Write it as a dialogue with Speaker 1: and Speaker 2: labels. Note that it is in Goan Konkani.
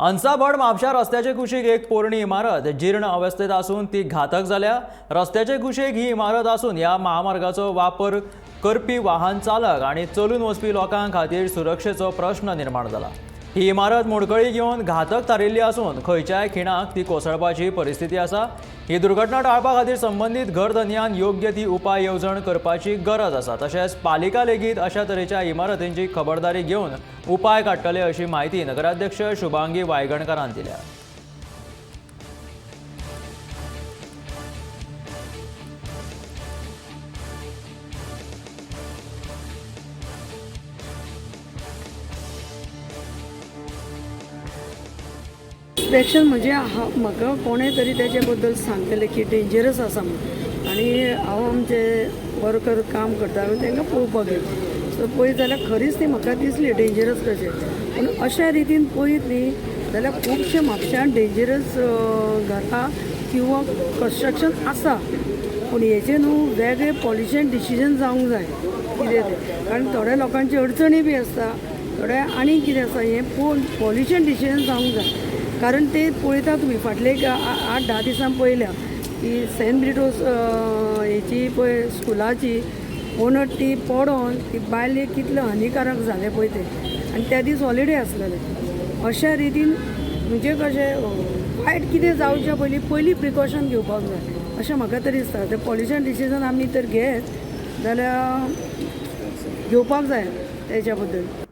Speaker 1: अंसाभट म्हापशा रस्त्याचे कुशीक एक पोरणी इमारत जीर्ण अवस्थेत आसून ती घातक जाल्या. रस्त्याचे कुशीक ही इमारत आसून ह्या महामार्गाचो वापर करपी वाहन चालक आनी चलून वचपी लोकां खातीर सुरक्षेचो प्रश्न निर्माण जाला. ही इमारत मोडकळी घेवन घातक थारिल्ली आसून खंयच्याय खिणाक ती कोसळपाची परिस्थिती आसा. ही दुर्घटना टाळपा खातीर संबंदीत घरधनयान योग्य ती उपाय येवजण करपाची गरज आसा. तशेंच पालिका लेगीत अशा तरेच्या इमारतींची खबरदारी घेवन उपाय काडटले अशी म्हायती नगराध्यक्ष शुभांगी वायगणकारान दिल्या.
Speaker 2: इन्स्पेक्शन म्हणजे हांव म्हाका कोणें तरी तेजे बद्दल सांगलेलें की डेंजरस आसा म्हणून. आनी हांव आमचे वर्कर काम करता, हांवें तांकां पळोवपाक गेलें. सो पळयत जाल्यार खरीच ती म्हाका दिसली डेंजरस कशें. पूण अशा रितीन पळयत न्ही जाल्यार खुबशे म्हापश्यान डेंजरस घरां किंवा कन्स्ट्रक्शन आसा, पूण हेजें न्हू वेगळें पॉलिशन डिसिजन जावंक जाय कितें तें. कारण थोड्या लोकांची अडचणी बी आसता, थोडे आनी कितें आसा, हें पळोवन पॉल्युशन डिसिजन जावंक जाय. कारण ते पळयता तुमी फाटले एक 8-10 दिसां पळयल्या की सेंट ब्रिटोस हेची पळय स्कुलाची वणट ती पडोन ती बायल एक कितलें हानिकारक जालें पळय तें. आनी त्या दीस हॉलिडे आसलेले. अशा रितीन म्हणजे कशें वायट कितें जावच्या पयलीं पयलीं प्रिकॉशन घेवपाक जाय अशें म्हाका तरी दिसता. तें पॉल्युशन डिसिजन आमी तर घेत जाल्यार घेवपाक जाय तेच्या बद्दल.